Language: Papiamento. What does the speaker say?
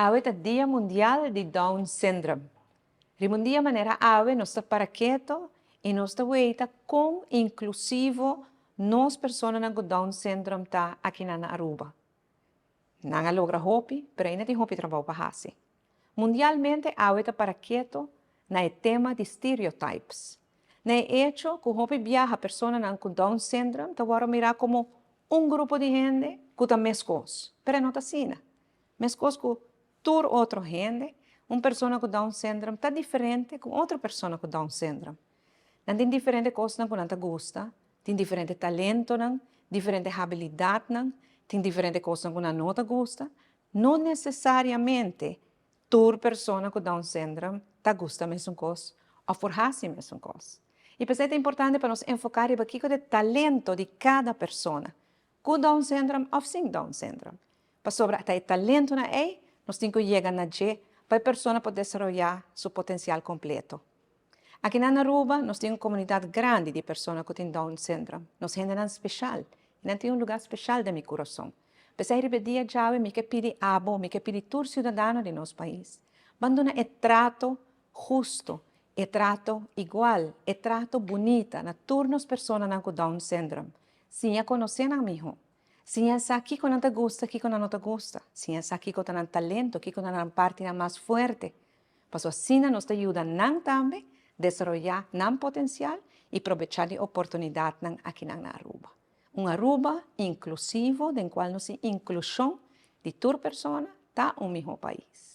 Awe ta Dia Mundial di Down Syndrome. Riba un dia manera awe nos ta para keto y nos ta weita con inclusivo nos personanan cu Down Syndrome ta akinan na Aruba. Nan a logra hopi, pero ainda tin hopi trabou pa haci. Mundialmente awe ta para keto na e tema di stereotypes. Na e echo cu hopi biaha personanan cu Down Syndrome ta worde mira como un grupo di hende cu ta mescos, pero e no ta asina. Mescos cu tur otro hende, un persona cu Down Syndrome ta diferente cu otro persona cu Down Syndrome. Nan tin diferente cosnan cu nan ta gusta, tin diferente talentonan, diferente habilidadnan, tin diferente cosnan cu nan no ta gusta. No necesariamente tur persona cu Down Syndrome ta gusta mesun cos of por haci mesun cos. Y p'esey ta importante pa nos enfoca riba kico ta e talento di cada persona, cu Down Syndrome of sin Down Syndrome. Pasobra ta e talentonan ey nos tin cu yega na dje pa e persona por desaroya su potencial completo. Aki na Aruba nos tin un comunidad grandi di persona cu tin Down Syndrome. Nos hendenan special y nan tin un lugar special den mi curason. P'esey riba e dia djawe mi ke pidi abo, mi ke pidi tur ciudadano di nos pais, ban duna e trato husto, e trato igual, e trato bunita na tur nos personanan cu Down Syndrome. Siña conoce nan miho. Siña sa kico nan ta gusta, kico nan no ta gusta. Siña sa kico ta nan talento, kico ta nan partinan mas fuerte. Pasobra asina nos ta yuda nan tambe desaroya nan potencial y probecha di oportunidadnan akinan na Aruba. Un Aruba inclusivo den cual nos tin inclusion di tur persona ta un miho pais.